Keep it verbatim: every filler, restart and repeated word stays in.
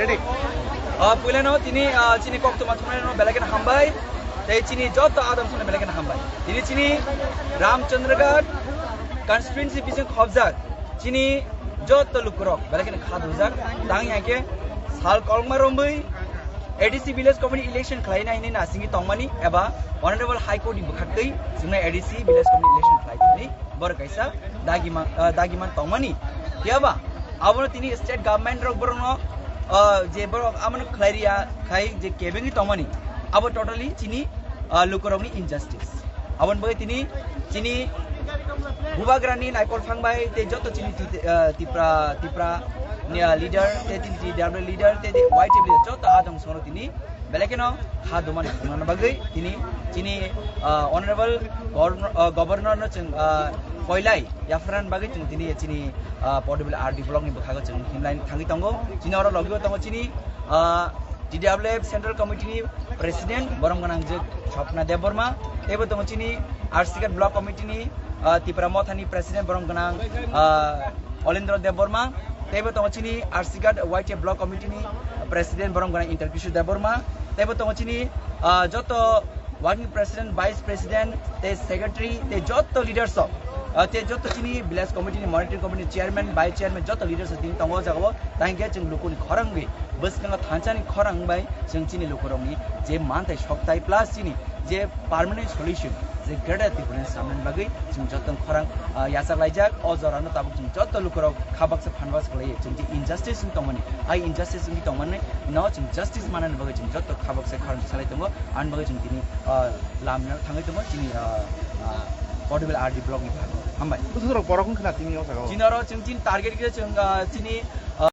Ready? Ah, puilano tini, ah, chini koktwma thumnairokno belai kheno hambai. Tei chini joto adamsongno belai kheno hambai. Tini chini Ramchandragarh constituency bising khobjak chini joto lukurok belai kheno kha dujak. Tang ya khe sal kolokma romwi A D C village committee election khlaina hini nasingwi tongmani eba Honorable High Court ni bwkhaktwi chwngno A D C village committee election khlai thani borok kaisa dagiman, ah, dagiman tongmani. Phiya ba abono tini state government rok borokno, ah, je borok abono khlai riya khai je kebengwi tongmani, abo totally chini, ah, lukurokni injustice. Aboni bagwi tini chini bubagrani naikolphang bai tei joto chini T-, ah, Tipra, Tipra ni, ah, leader tei chini T W leader tei Y T F leader joto adong songno tini belai kheno kha dumani thumnani bagwi tini chini, ah, Honorable Governor, ah, Governor no chwng, ah, poilai yapharnani bagwi chwng tini chini, ah, Portable R D block ni bwkhago chwng himlai thangwi tongo. Chini oro logi o tongo chini, ah, T W F Central Committee ni President borom gwnang je Swapna Debbarma, teibo tongo chini R C Ghat Block Committee ni, ah, Tipra Motha ni President borom gwnang, ah, Olendra Debbarma, teibo tongo chini R C Ghat Y T F Block Committee ni President borom gwnang Inter Kishore Debbarma, teibo tongo chini, ah, joto working president, vice president, tei secretary, tei joto leaders rok, ah, tei joto chini village committee ni monitoring committee ni chairman, vice chairman, joto leaders rok tini tongo o jaga o. Tang khe chwng lukuni khorang bai, bwskango thansani khorang bai chwng chini lukurokni je manthai sokthai plus chini je permanent solution, je Greater Tipraland samnani bagwi chwng joto khorang, ah, yachak laijak. O jorano tabuk chwng joto lukurok kha baksa phan baksa khlaiwi chwng je injustice wng tongmani, ai injustice wngwi tongmani no chwng justice manani bagwi chwng joto kha baksa khorang salai tongo. Ani bagwi chwng tini, ah, lamno thangwi tongo chini, ah, ah, Portable R D block ni phago. Hambai. Bwswk borok wng khna tini o jaga o? Chini oro chwng chini target khe chwng, ah, chini, ah,